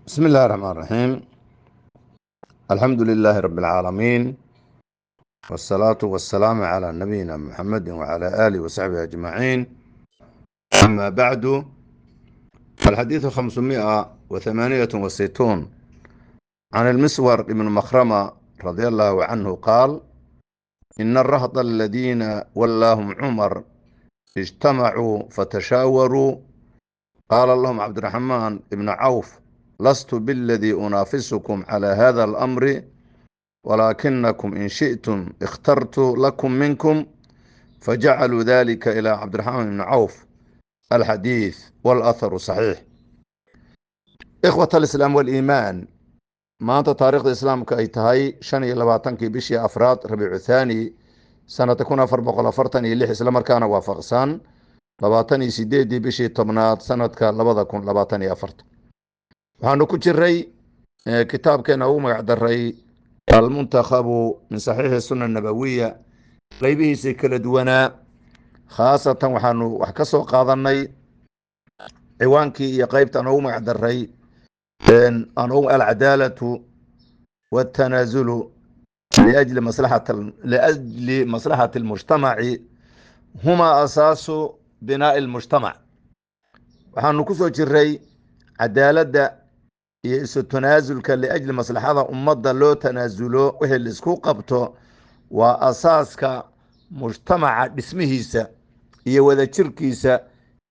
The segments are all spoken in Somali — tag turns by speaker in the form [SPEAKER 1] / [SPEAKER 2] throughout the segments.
[SPEAKER 1] بسم الله الرحمن الرحيم، الحمد لله رب العالمين، والصلاة والسلام على نبينا محمد وعلى آله وصحبه أجمعين. أما بعد، الحديث 568: عن المسور بن مخرمة رضي الله عنه قال: إن الرهط الذين ولاهم عمر اجتمعوا فتشاوروا، قال لهم عبد الرحمن بن عوف: لست بالذي أنافسكم على هذا الأمر، ولكنكم إن شئتم اخترت لكم منكم، فجعلوا ذلك إلى عبد الرحمن بن عوف. الحديث والأثر صحيح. إخوة الإسلام والإيمان، maanta taariikhda islaamka ay tahay 25-kii bishii afraad, Rabiicu Thaani, sanada 1446, isla markaana waafaqsan 28-dii bishii 10aad, sanadka 2024. Waxaanu ku jiray kitaabkeena ugu magac daray Almuntakhabu min Saxiixi Sunna Nabawiya, qeybihiisii kala duwanaa. Khaasatan waxaanu wax ka soo qaadanay ciwaankii iyo qeybta aan ugu magac daray Alcadaalatu wاtanaazulu liajli maslaxati اlmujtamaci huma asaasu binaa'i اlmujtamac. Waxaanu ku soo jiray cadaaladda iyo isu tanaasulka liajli maslaxada ummadda loo tanaasulo wixii laisku qabto waa asaaska mujtamaca dhismihiisa iyo wadajirkiisa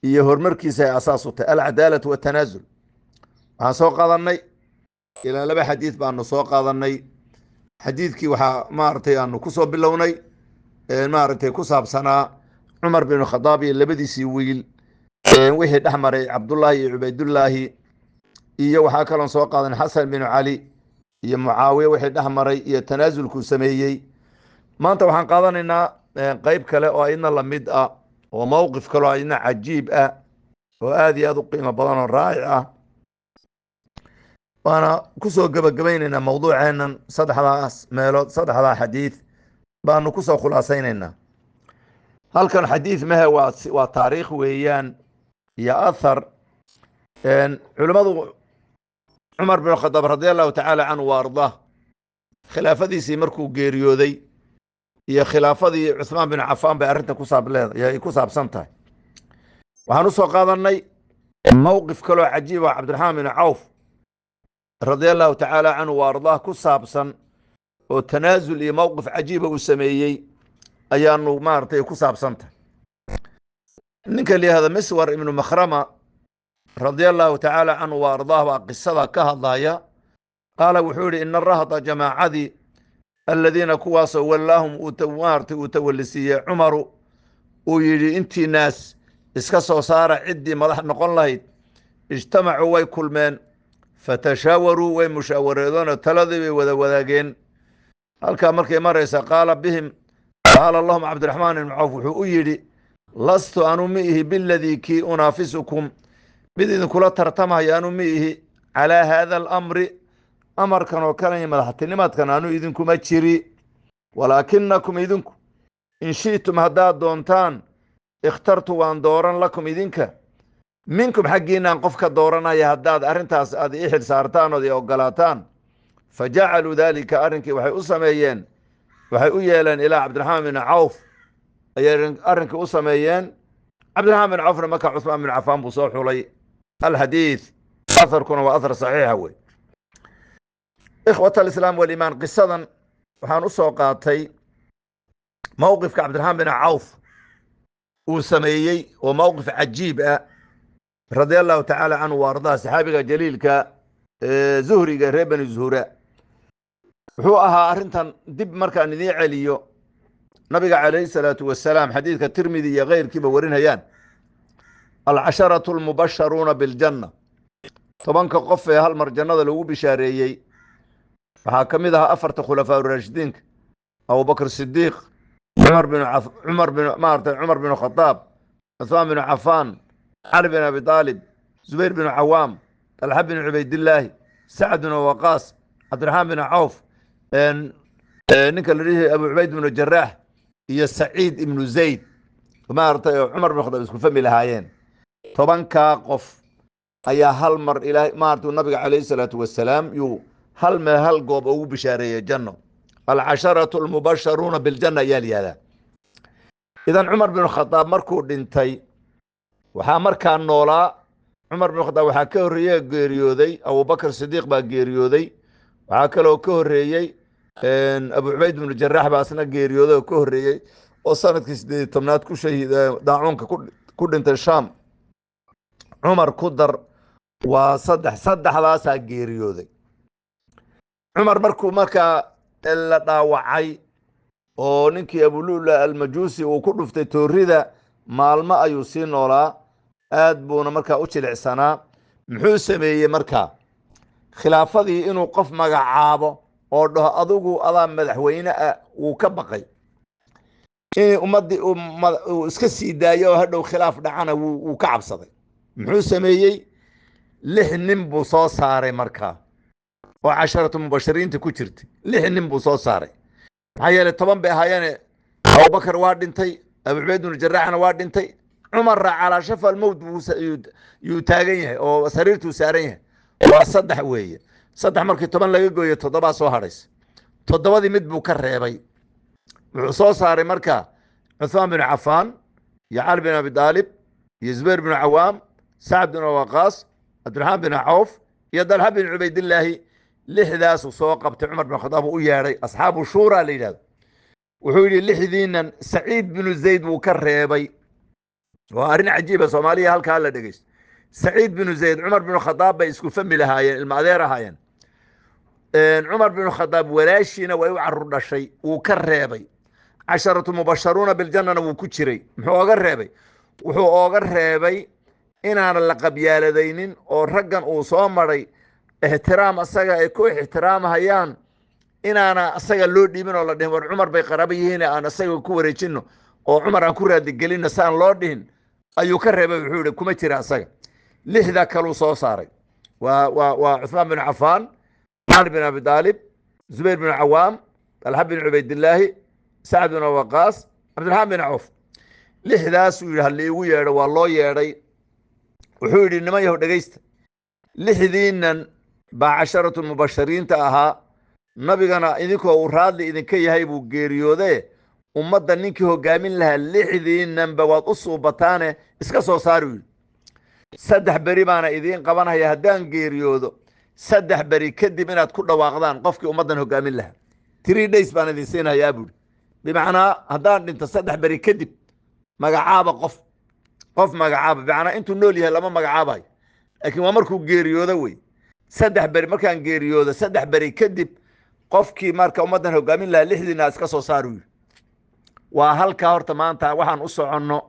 [SPEAKER 1] iyo horumarkiisa ay asaas u tahay alcadaalatu watanaasul. Waxaan soo qaadanay ilaa laba xadiid baanu soo qaadanay. Xadiidkii waxaa maaragtay aanu ku soo bilownay maaragtay ku saabsanaa Cumar binu Khadaab iyo labadiisii wiil wixii dhex maray, Cabdullaahi iyo Cubaydullaahi. Iyo waxaa kaloon soo qaadan Xasan binu Cali iyo Mucaawiye wixii dhex maray iyo tanaasulkuu sameeyey. Maanta waxaan qaadanaynaa qeyb kale oo ayadna lamid ah, oo mowqif kale oo ayadna cajiib ah oo aad iyo aad u qiimo badan oo raa'ic ah, waana kusoo gebagabaynaynaa mawduuceennan. Saddexdaas meelood, saddexdaa xadiid baanu kusoo khulaasaynaynaa halkan. Xadiid mehe, waa taariikh weeyaan iyo athar. Culimmadu Cumar bin Khadaab رضي الله تعالى عنه وأرضاه khilaafadiisii markuu geeriyooday iyo khilaafadii Cuثmaan bin Cafaan bay arrinta kusaab leeda ku saabsan tahay. Waxaan usoo qaadanay mowqif kaloo cajiib ah, Cabdiraxmaan bin Cawf رضي الله تعالى عنه وأرضاه ku saabsan, oo tanaasul iyo mowqif cajiiba uu sameeyey ayaanu maaragtay ku saabsan tahay. Ninka la yihahdo Miswar ibnu Makhrama رضي الله تعالى عنه وأرضاه baa qisada ka hadlaya. Qaala, wuxuu yihi: إن الرهط, jamaacadii, الذين, kuwaasoo, ولاهم, maaragtay uu tawalisiiyey Cumaru, uu yidhi: "Intii naas iska soo saara ciddii madax noqon lahayd", اجتمعوا, way kulmeen, فتشاوروا, way mushaawareedeenoo taladii bay wada wadaageen. Halkaa markay maraysa, قال بهم قال لهم Cabdiraxmaan ibnu Cawf wuxuu u yidhi: لست, anu ma ihi, بالذي, kii, أنافسكم, mid idinkula tartamaya anu ma ihi, على هذا الأمر, amarkan oo kale iyo madaxtinimadkan anu idinkuma jiri, ولكنكم, idinku, إن شئتم, haddaad doontaan, اخترت, waan dooran, لكم, idinka, منكم, xaggiinaan qof ka dooranaya haddaad arrintaas aad ii xil saartaan ood i ogolaataan. فجعلوا ذلك, arrinkii waxay u sameeyeen, waxay u yeeleen, ilaa Cabdiraxmaan bin Cawf ayay arrinkii u sameeyeen. Cabdiraxmaan bin Cawfna marka Cuثmaan bin Cafaan buu soo xulay. Alxadiid, atharkuna waa athar saxiixa wey. إخوة الإسلام والإيمان, qisadan waxaan u soo qaatay mowqifka Cabdiraxmaan bin Cawf uu sameeyey, oo mowqif cajiib ah, رضي الله تعالى عنه وأرضاه. Saxaabiga jaliilka Zuhriga, reer Bani Zuhura wuxuu ahaa. Arrintan dib markaan idiin celiyo, nabiga عليه الصلاة والسلام, xadiidka Tirmidi iyo keyrkiiba warinayaan, العشرة المبشرون بالجنة, 10-ka qof ee hal mar jannada lagu bishaareeyey, waxaa ka mid ahaa afarta khulafaa raashidiinka: Abubakr Sidiiq, Cumar bin Cumar bin maarata Cumar bin Khadaab, Cuثmaan bin Cafaan, Cali bin Abi Aalib, Zubayr bin Cawaam, Talxa bin Cubaydillaahi, Sacd bin Waqaas, Cabdiraxmaan bin Cawf, ninka la dhihi Abu Cubayd bnu Jaraax iyo Saciid ibnu Zayd, maaragtay oo Cumar bin Khadaab isku fami lahaayeen. 10-kaa qof Ayaa hal mar Ilaahay maaratu nabiga calayhi salaatu wasalaam yuu hal meel, hal goob ugu bishaareeyey janno. Alcasharatu almubasharuuna biljanna ayaa la yihahdaa. Idan Cumar bin Khadaab markuu dhintay, waxaa markaa noolaa Cumar bin Khadaab, waxaa ka horreeyey geeriyooday Abubakar Sidiiq baa geeriyooday. Waxaa kaloo ka horreeyey Abu Cubayd binu Jaraax baa asna geeriyooday oo ka horreeyey, oo sanadkii 18aad ku shahiid daacuunka ku dhintay Sham. Cumar ku dar, waa saddex. Saddexdaasaa geeriyooday. Cumar markuu markaa la dhaawacay oo ninkii Abulula Almajuusi uu ku dhuftay toorida, maalmo ayuu sii noolaa, aad buuna markaa u jilicsanaa. Muxuu sameeyey markaa? Khilaafadii inuu qof magacaabo oo dhaho adigu adaa madaxweyne ah wuu ka baqay. In ummaddii uu iska sii daayo oo hadhow khilaaf dhacana wuu ka cabsaday. Muxuu sameeyey? Lix nin buu soo saaray markaa oo casharatu mubashiriinta ku jirtay. Lix nin buu soo saaray, maxaa yeelay 10 bay ahaayeene. Abubakar waa dhintay, Abu Cubayd binu Jaraaxna waa dhintay, Cumarra calaa shafa almowt yuu taagan yahay oo sariirtuu saaran yahay. Waa saddex weeye. Saddex markii 10 laga gooyo, toddobaa soo hadhaysa. Toddobadii mid buu ka reebay. Wuxuu soo saaray marka Cuthmaan bin Cafaan iyo Cali bin Abi Daalib iyo Zubayr bin Cawaam, Sacd bin Waqaas, Cabdiraxmaan bin Cawf iyo Dalxa bin Cubaydillaahi. Lixdaasuu soo qabtay Cumar bin Khadaab, u yeedhay asxaabu shuuraa la yidhahdo. Wuxuu yidhi lixdiinan Saciid binu Zayd wuu ka reebay. Waa arrin cajiiba, Soomaaliya halkaa la dhegeysto. Saciid binu Zayd Cumar binu Khadaab bay isku fami lahaayeen, ilma adeer ahaayeen. Cumar binu Khadaab walaashiina way u carruur dhashay. Wuu ka reebay. Casharatu mubasharuuna biljannana wuu ku jiray. Muxuu ooga reebay? Wuxuu ooga reebay inaanan la qabyaaladaynin oo raggan uu soo maray ixtiraam asaga ay ku ixtiraamhayaan inaana asaga loo dhiibin oo la dhihin war Cumar bay qaraabo yihiin, aan asaga ku wareejinno oo Cumar aan ku raadigelinno, saan loo dhihin ayuu ka reebay. Wuxuu yihi kuma jira asaga. Lixda kaluu soo saaray waa Cuthmaan bin Cafaan, Cali bin Abi Daalib, Zubayr bin Cawaam, Dalxa bin Cubaydillaahi, Sacd bin Waqaas, Cabdiraxmaan bin Cawf. Lixdaasuu yidhi hala iigu yeedho. Waa loo yeedhay. Wuxuu yidhi niman yahow, dhegeysta, lixdiinan baa casharatu mubashiriinta ahaa, nabigana idinkoo uu raadli idinka yahay buu geeriyoodee, ummadda ninkii hoggaamin lahaa lixdiinanba waad u suubataane iska soo saari, yidhi. 3 beri baana idiin qabanhaya, haddaan geeriyoodo 3 beri kadib inaad ku dhawaaqdaan qofkii ummaddan hoggaamin lahaa. 3 days baan idin siinhayaa, buuri. Bimacnaa haddaan dhinto 3 beri kadib magacaaba qof, qof magacaaba. Bimacnaa intuu nool yahay lama magacaabayo, laakiin waa markuu geeriyoodo wey. 3 beri markaan geeriyoodo, 3 beri kadib qofkii marka ummaddan hoggaamin lahaa lixdiina iska soo saar, yidhi. Waa halkaa horta maanta waxaan u soconno.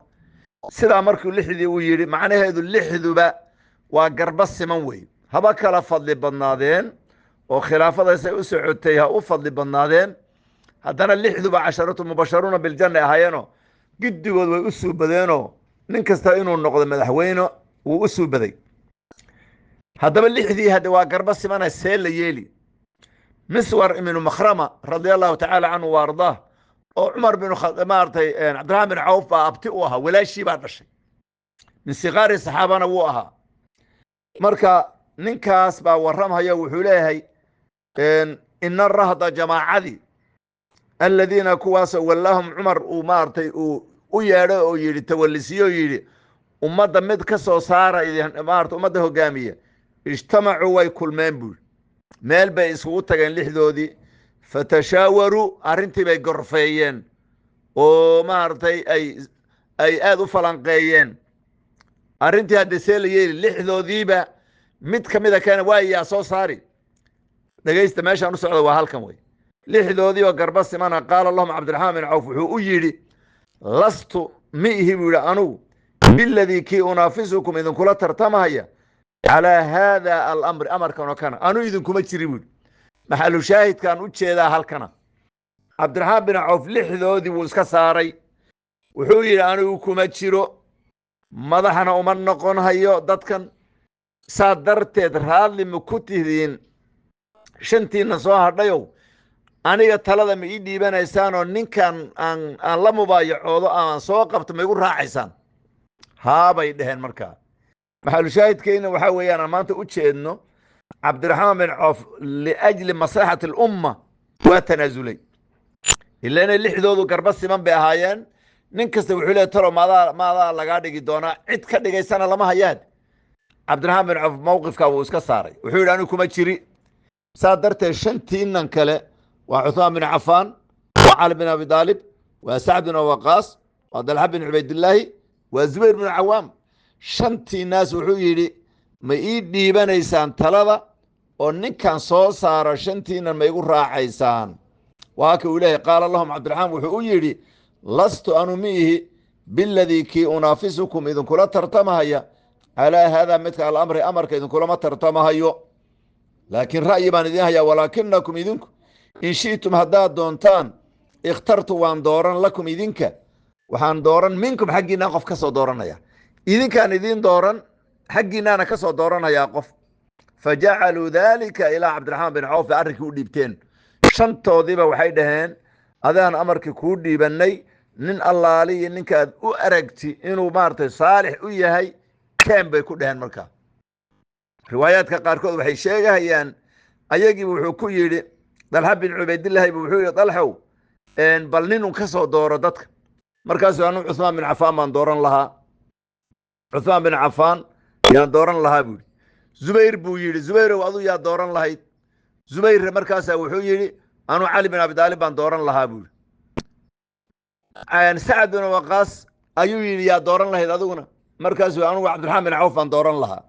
[SPEAKER 1] Sidaa markuu lixdii uu yidhi, macnaheedu lixduba waa garba siman wey. Haba kala fadli badnaadeen oo khilaafadaasay u socotay ha u fadli badnaadeen, haddana lixduba casharatu mubasharuuna biljanna ahaayeenoo giddigood way u suubadeenoo nin kasta inuu noqdo madaxweyne wuu u suubaday. Haddaba lixdii hadde waa garba simana, see la yeeli? Miswar ibnu Makhrama radia Allahu tacaala canhu wa ardaah, oo Cumar bin maaragtay Cabdiraxmaan bin Cawf baa abti u ahaa, walaashii baa dhashay, min sikaari saxaabana wuu ahaa. Marka ninkaas baa warramhaya. Wuxuu leeyahay ina rahda jamaacadii aladiina kuwaasoo wallaahum Cumar uu maaragtay uu u yeedhay oo yidhi tawallisiyo, yidhi ummadda mid ka soo saara idin maarata ummadda hogaamiya, ijtamacuu way kulmeen buuri. Meel bay iskugu tageen lixdoodii. Fatashaawaruu, arrintii bay gorfeeyeen oo maaragtay ay aada u falanqeeyeen arrintii. Hadde see la yeeli? Lixdoodiiba mid ka mida keena waayaa soo saari. Dhegaysta, meeshaan u socda waa halkan wey. Lixdoodii oo garba simana, qaala lahum Cabdiraxmaan bin Cawf wuxuu u yidhi lastu mi ihi, buu yidhi, anugu biladii kii unaafisukum idinkula tartamahaya calaa haada alamri, amarkan oo kana anu idinkuma jiri, buu yidhi. Maxalu shaahidkaan u jeedaa halkana, Cabdiraxmaan bin Cawf lixdoodii wuu iska saaray. Wuxuu yidhi anigu kuma jiro, madaxna uma noqon hayo dadkan. Saa darteed raadli ma ku tihdiin shantiinna soo hadhayow? Aniga talada ma ii dhiibanaysaanoo ninkan aan la mubaayacoodo amaan soo qabto ma igu raacaysaan? Haabay dheheen markaa. Maxalushaahidkeyna waxaa weeyaan aan maanta u jeedno, Cabdiraxmaan bin Coof liajli maslaxati alumma waa tanaasulay. Ilana lixdoodu garba siman bay ahaayeen. Nin kasta wuxuu leey, talo maadaa lagaa dhigi doonaa? Cid ka dhigaysana lama hayaan. Cabdiraxmaan bin Coof mowqifka wuu iska saaray. Wuxuu yidhi, anigu kuma jiri. Saa darteed shantiinan kale, waa Cuthmaan bin Cafaan, waa Cali bin Abi Daalib, waa Sacd bin Waqaas, waa Dalxa bin Cubaydillaahi, waa Zubayr bin Cawaam, shantiinaas wuxuu yidhi, ma ii dhiibanaysaan talada oo ninkan soo saaro shantiinan ma igu raacaysaan? Waa ka uu leeyahy, qaala lahum Cabdiraxmaan wuxuu u yidhi, lastu anu mi ihi biladii kii unaafisukum idinkula tartamahaya calaa haadaa midka alamri, amarka idinkulama tartamahayo, laakiin ra'yi baan idin hayaa. Walaakinakum idinku in shi'tum haddaad doontaan, ikhtartu waan dooran lakum idinka, waxaan dooran minkum xaggiinaan qof ka soo dooranaya, idinkaan idiin dooran, xaggiinaana ka soo dooranayaa qof. Fajacaluu daalika ilaa Cabdiraxmaan bin Cawf bay arrinkii u dhiibteen. Shantoodiiba waxay dhaheen, adaan amarkii kuu dhiibannay, nin allaaliyi ninkaad u aragti inuu maaragtay saalix u yahay keen, bay ku dhaheen. Markaa riwaayaadka qaarkood waxay sheegahayaan ayagiiba wuxuu ku yidhi Dalxa bin Cubaydillahi bu wuxuu yidhi, Dalxow, bal ninun ka soo dooro dadka. Markaasuu, anu Cuthmaan bin Cafaan baan dooran lahaa, Cuthmaan bin Cafaan yaan dooran lahaa, buu yidhi. Zubayr buu yidhi, Zubayrow, aduu yaa dooran lahayd? Zubayrre markaasaa wuxuu yidhi, anuu Cali bin Abidaalib baan dooran lahaa, buu yidhi. Sacad bin Waqaas ayuu yidhi, yaa dooran lahayd adiguna? Markaasuu, anugu Cabdiraxmaan bin Cawf baan dooran lahaa.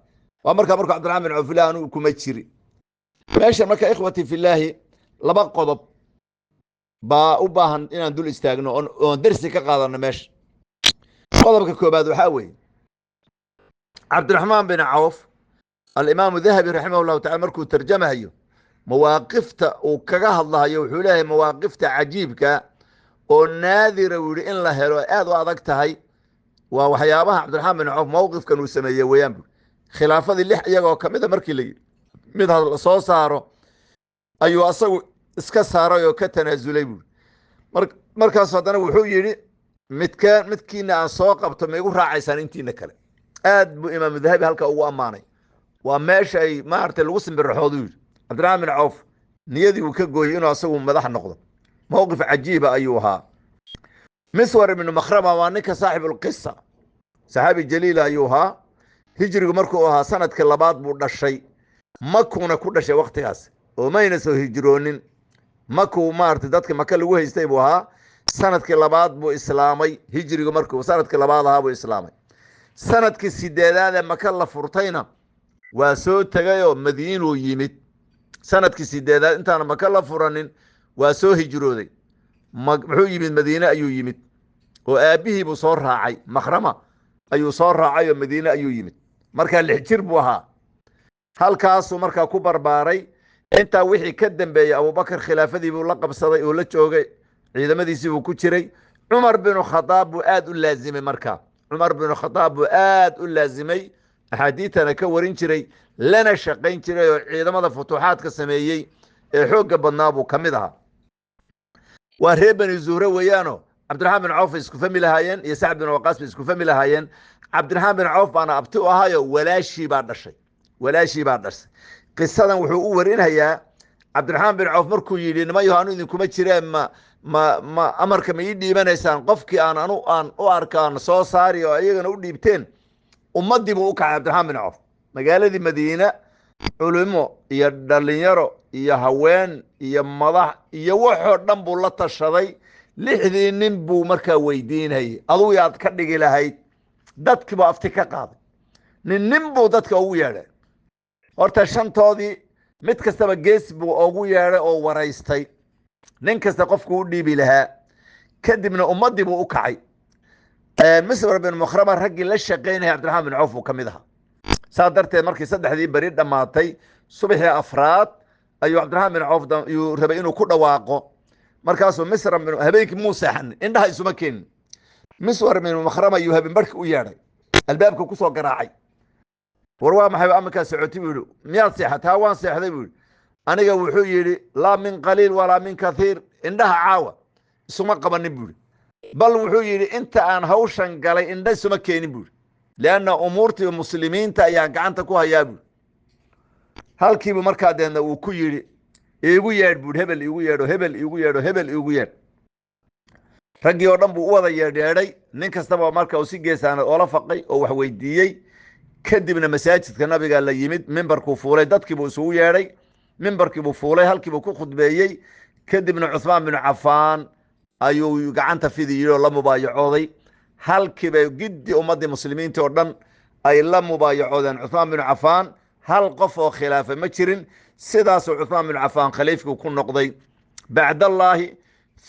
[SPEAKER 1] Waa markaa markuu Cabdiraxmaan bin Cawf ilaah, anugu kuma jiri meesha. Marka, ikhwati filaahi, laba qodob baa u baahan inaan dul istaagno oon dersi ka qaadano meesha. Qodobka koobaad waxaa weeye, Cabdiraxmaan bin Cawf, Alimaamu Dahabi raximah llahu tacala markuu tarjamahayo mawaaqifta uu kaga hadlahayo, wuxuu leeyahay mawaaqifta cajiibka oo naadira uu yihi in la helo aad u adag tahay waa waxyaabaha Cabdiraxmaan bin Cawf mowqifkan uu sameeyey weeyaan bui. Khilaafadii lix iyagoo kamida markii la yidhi mid ha soo saaro, ayuu asagu iska saaray oo ka tanaasulay, buuri. Markaasu haddana wuxuu yidhi, midkeen midkiina aan soo qabto ma igu raacaysaan intiina kale? Aad buu Imaamu Dahabi halka ugu ammaanay. Waa meesha ay maaragtay lagu simbiraxoodu yidhi Cabdiraxmaan bin Cawf niyadii uu ka gooyey inuu asagu madax noqdo. Mowqif cajiiba ayuu ahaa. Miswar ibnu Makhrama waa ninka saaxibulqisa, saxaabi jaliila ayuu ahaa. Hijrigu markuu ahaa sanadkii labaad buu dhashay, makuuna ku dhashay waktigaas oo mayna soo hijroonin. Makuu maaragtay dadka Maka lagu haystay buu ahaa. Sanadkii labaad buu islaamay. Hijrigu markuu sanadkii labaad ahaa buu islaamay. Sanadkii sideedaad ee Maka la furtayna waa soo tegayoo Madiinuu yimid. Sanadkii sideedaad intaana Maka la furanin waa soo hijrooday. Muxuu yimid? Madiine ayuu yimid oo aabbihii buu soo raacay, Makhrama ayuu soo raacay oo Madiine ayuu yimid. Markaa 6 jir buu ahaa. Halkaasuu markaa ku barbaaray. Intaa wixii ka dambeeyey Abubakar khilaafadii buu la qabsaday oo la joogay, ciidamadiisii buu ku jiray. Cumar binu Khadaab buu aad u laazimay. Markaa Cumar binu Khadaab buu aad u laazimay, axaadiitana ka warin jiray, lana shaqayn jiray oo ciidamada futuuxaadka sameeyey ee xoogga badnaa buu ka mid ahaa. Waa reer Bani Zuhre weeyaano Cabdiraxmaan bin Cawf bay isku fami lahaayeen iyo Sacd bin Waqaas bay isku fami lahaayeen. Cabdiraxmaan bin Cawf baana abti u ahaayo, walaashii baa dhashay, walaashii baa dhashay. Qisadan wuxuu u warinhayaa Cabdiraxmaan bin Cawf markuu yidhi, nimayaho, anu idinkuma jireen, ma amarka ma ii dhiibanaysaan? Qofkii aan anu aan u arkaan soo saari oo iyagana u dhiibteen. Ummaddii buu u kacay Cabdiraxmaan bin Cawf. Magaaladii Madiina culimo iyo dhalinyaro iyo haween iyo madax iyo waxoo dhan buu la tashaday. Lixdii nin buu markaa weydiinayay, adugu yaad ka dhigi lahayd? Dadkiibuu afti ka qaaday. Nin nin buu dadka ugu yeedhay. Horta shantoodii mid kastaba gees buu ugu yeedhay oo waraystay, nin kasta qofku u dhiibi lahaa. Kadibna ummaddii buu u kacay. Miswar bin Mukhrama raggii la shaqaynaya Cabdiraxmaan bin Cawf buu ka mid ahaa. Saa darteed markii saddexdii beri dhammaatay, subaxii afraad ayuu Cabdiraxmaan bin Cawf yuu rabay inuu ku dhawaaqo. Markaasuu Misra bin habeenkii muu seexanin, indhaha isuma keenin. Miswar bin Makhrama ayuu habeen barhki u yeedhay, albaabka kusoo garaacay. War waa maxay amarkaa socotay, buu yidhi. Miyaad seexatay? Ha, waan seexday, buu yidhi. Aniga wuxuu yidhi, laa min qaliil walaa min kathiir, indhaha caawa isuma qabanin, buu yidhi. Bal wuxuu yidhi, inta aan hawshan galay indha isuma keenin, buu yidhi. Lianna umuurtii muslimiinta ayaan gacanta ku hayaa, buuri. Halkiibu markaa deedna uu ku yidhi, "Iigu yeedh," buuri, "hebel iigu yeedho, hebel iigu yeedho, hebel iigu yeedh." Raggii oo dhan buu u wada yeedheedhay. Nin kastaba marka uu si geesaanad oola faqay oo wax weydiiyey. Kadibna masaajidka Nabiga la yimid, mimbarkuu fuulay, dadkiibuu isugu yeedhay, mimbarkiibuu fuulay, halkiibuu ku khudbeeyey. Kadibna Cuhmaan binu Cafaan ayuu gacanta fidi yidhi oo la mubaayacooday. Halkiibay giddi ummaddii muslimiinta oo dhan ay la mubaayacoodeen Cuhmaan binu Cafaan. Hal qof oo khilaafay ma jirin. Sidaasuu Cuhmaan binu Cafaan khaliifkii ku noqday bacdallaahi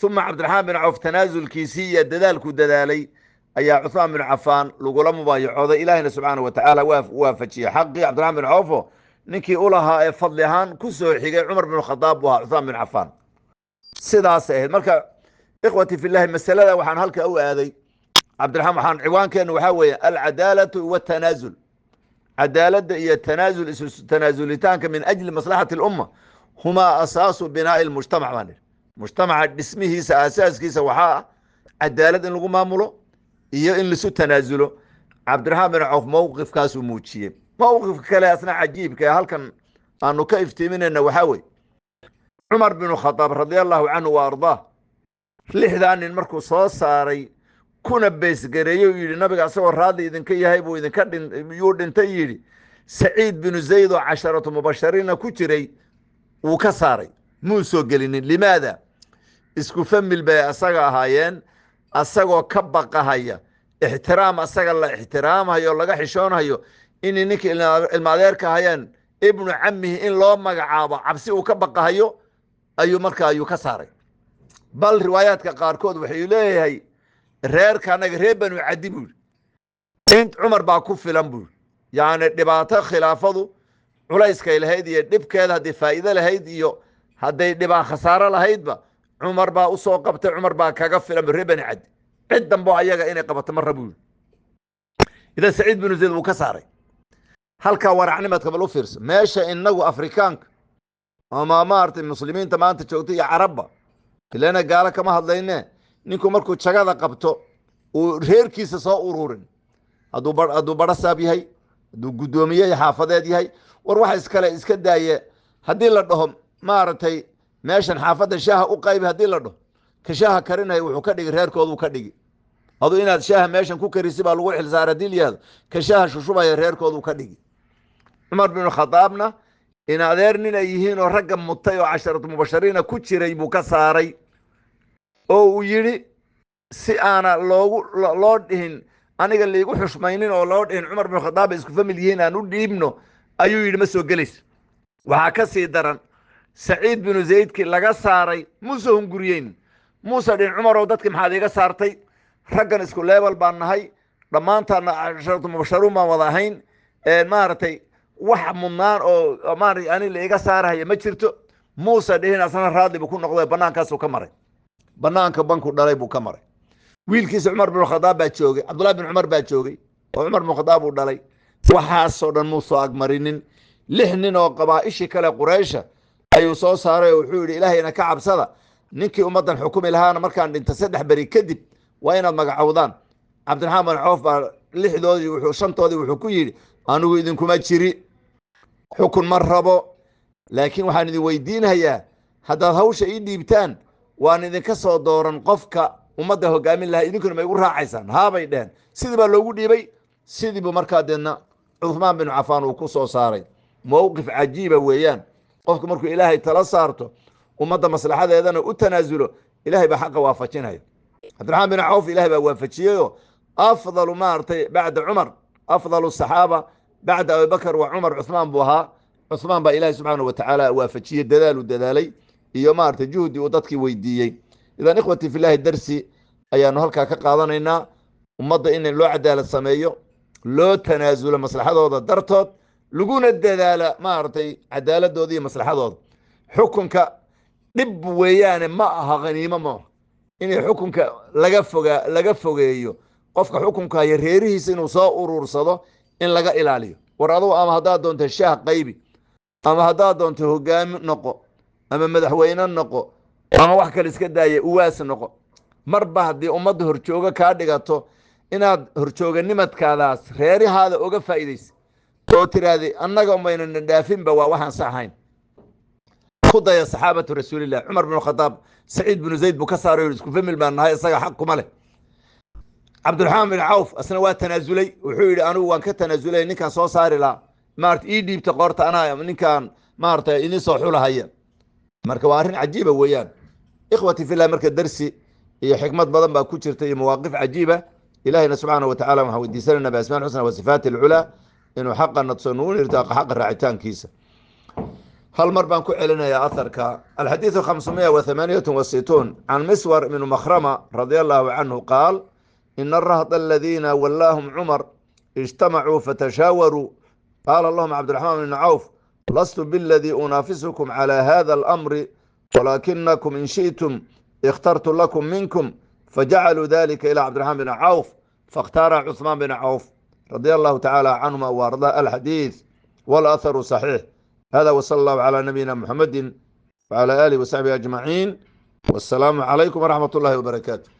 [SPEAKER 1] uma Cabdiraxmaan bin Cawf. Tanaasulkiisii iyo dadaalku dadaalay ayaa Cuhmaan bin Cafaan lagula mubaayacooday. Ilaahina subxaana wa tacaala waa waafajiyey xaqii Cabdiraxmaan bin Cawfo. Ninkii u lahaa ee fadli ahaan ku soo xigay Cumar bin Khadaab buu ahaa Cuhmaan bin Cafaan. Sidaasay ahayd. Marka, ikhwati fillahi, masalada waxaan halka u aaday Cabdiraxmaan, waxaan ciwaankeennu waxaa weeye alcadaalatu watanaasul, cadaaladda iyo tanaasul, isu tanaasulitaanka min ajli maslaxati alumma, humaa asaasu binaa'i almujtamac baan idhi. Mujtamaca dhismihiisa aasaaskiisa waxaa ah cadaalad in lagu maamulo iyo in lisu tanaasulo. Cabdiraxmaan bin Cawf mowqifkaasuu muujiyey. Mowqifka kale asna cajiibka ee halkan aanu ka iftiiminayna waxaa weye Cumar binu Khadaab radia allahu canhu wa ardaah, lixdaa nin markuu soo saaray kuna beesgareeyey uu yidhi, Nabiga asagoo raadli idinka yahay buu idinka dhin yuu dhintay yidhi, Saciid binu Zayd oo casharatu mubashariina ku jiray wuu ka saaray, muu soo gelinin. Limaada? Isku famil bay asaga ahaayeen. Asagoo ka baqahaya ixtiraam asaga la ixtiraamhayo, laga xishoonhayo, inay ninka ilma adeerka hayeen, ibnu camihi, in loo magacaabo cabsi uu ka baqahayo ayuu marka ayuu ka saaray. Bal riwaayaadka qaarkood waxay leeyahay, reerka anaga reer Banu Cadi, buu yidhi, in Cumar baa ku filan, buu yidhi. Yacni dhibaato khilaafadu culayskay lahayd iyo dhibkeeda, haddii faa'iido lahayd iyo hadday dhibaa khasaaro lahaydba, Cumar baa usoo qabtay, Cumar baa kaga filan reer Bani Cadi, cid dambo ayaga inay qabato marra, buu yidhi. Idan Saciid binu Zayd wuu ka saaray halkaa. Waracnimadka bal u fiirso. Meesha inagu Afrikaanka ama maaragtay muslimiinta maanta joogta iyo Carabba, ilana gaalo kama hadlayne, ninku markuu jagada qabto uu reerkiisa soo ururin, hadduu barasaab yahay, hadduu guddoomiye xaafadeed yahay, war wax iskale iska daaye, haddii la dhaho maaragtay meeshan xaafadda shaaha u qaybi, haddii la dhaho ka shaaha karinaya wuxuu ka dhigi reerkooduu ka dhigi. Adu inaad shaaha meeshan ku karisi baa lagu xilsaaray haddii la yihahdo, ka shaaha shushubaya reerkooduu ka dhigi. Cumar binu Khadaabna in adeer nin ay yihiin oo ragga mutay oo casharatu mubashariina ku jiray buu ka saaray, oo uu yidhi si aana loogu loo dhihin aniga liigu xushmaynin oo loo dhihin Cumar binu Khadaab bay isku famil yihiin aan u dhiibno, ayuu yidhi ma soo gelaysa. Waxaa ka sii daran, Saciid binu Zaydkii laga saaray muuse hunguriyeyn, muuse dhihin, "Cumarow, dadki maxaad iiga saartay? Raggan isku leebal baan nahay, dhammaantaana casharatu mubasharuun baan wada ahayn, maaragtay wax mudnaan oo maaragtay ani la iga saarahaya ma jirto," muuse dhihin. Asna raadli buu ku noqday, banaankaasuu ka maray, banaanka banku dhalay buu ka maray. Wiilkiisa Cumar bin Khadaab baa joogay, Cabdullahi bin Cumar baa joogay oo Cumar bin Khadaab uu dhalay. Waxaasoo dhan muu soo agmarinin. Lix nin oo qabaa'ishii kale Qureysha ayuu soo saaray oo wuxuu yidhi, "Ilaahayna ka cabsada, ninkii ummaddan xukumi lahaana markaan dhinta 3 beri kadib waa inaad magacowdaan." Cabdiraxmaan bin Coof baa lixdoodii wuxuu shantoodii wuxuu ku yidhi, "Anigu idinkuma jiri, xukun ma rabo, laakiin waxaan idin weydiinhayaa haddaad hawsha ii dhiibtaan waan idinka soo dooran qofka ummadda hogaamin lahaa, idinkuna ma igu raacaysaan?" Haabay dheheen. Sidii baa loogu dhiibay. Sidii buu markaa deedna Cuthmaan binu Cafaan uu ku soo saaray. Mowqif cajiiba weeyaan. Qofku markuu Ilaahay tala saarto, ummadda maslaxadeedana u tanaasulo, Ilaahay baa xaqa waafajinaya. Cabdiraxmaan bin Cawf Ilahay baa waafajiyeyoo afdalu maaragtay bacda Cumar, afdalu saxaaba bacda Abibakar wa Cumar Cuthmaan buu ahaa. Cuthmaan baa Ilahay subxaana wa tacaala waafajiyey dadaaluu dadaalay iyo maaragtay juhdi uu dadkii weydiiyey. Idan, ikhwati fillahi, darsi ayaanu halkaa ka qaadanaynaa: ummadda in loo cadaalad sameeyo, loo tanaasulo maslaxadooda dartood, laguna dadaala maaragtay cadaaladooda iyo maslaxadooda. Xukunka dhib weeyaane, ma aha khaniimo, maaha inay xukunka laga fogaa, laga fogeeyo qofka xukunka haya reerihiisa inuu soo uruursado, in laga ilaaliyo. War adugu ama haddaad doonto shaah qaybi, ama haddaad doonto hogaami noqo, ama madaxweyne noqo, ama wax kale iska daaya, uwaas noqo, marba haddii ummadda horjoogo kaa dhigato. Inaad horjooganimadkaadaas reerihaada oga faa'iidaysa oo tiraahday annaga umaynana dhaafinba, waa waxaan sax ahayn. Ku daya saxaabatu rasuulillah. Cumar binu Khadaab Saciid binu Zayd buu ka saaray, isku famil baan nahay, isaga xaq kuma leh. Cabdiraxmaan bin Cawf asna waa tanaasulay, wuxuu yidhi anigu waan ka tanaasulay, ninkaan soo saari lahaa maarata ii dhiibta qoorta, anaa ninkaan maarata idin soo xulahaya. Marka waa arrin cajiiba weeyaan, ikhwati fillah. Marka darsi iyo xikmad badan baa ku jirta iyo mawaaqif cajiiba. Ilahina subxaana wa tacala waxaan weydiisanayna biasmaa xusna wa sifaati alculaa inuu xaqa nadso, nugu irtaaqa xaqa raacitaankiisa. Hal mar baan ku celinayaa aharka. Alxadiidu 568 can Miswar ibnu Makhrama radia allahu canhu qaal: ina arahda aladiina wallaahum Cumar ijtamacuu fatashaawaruu, qaala lahum Cabdiraxmaan bnu Cawf: lastu biladii unaafisukum calى hada alamri, walaakinakum in shi'tum ikhtartu lakum minkum. Fajacaluu dalika ilى Cabdiraxmaan bin Cawf, faاkhtaara Cuثmaan bin Cawf radia allahu tacaala canhuma waarda. Alxadiid walaharu صaxiix. Hada wsala allahu calى nabiyina muxamedi wcalى alihi wasaxbihi ajmaciin, wasalaamu calaykum waraxmat اllahi wbarakaatu.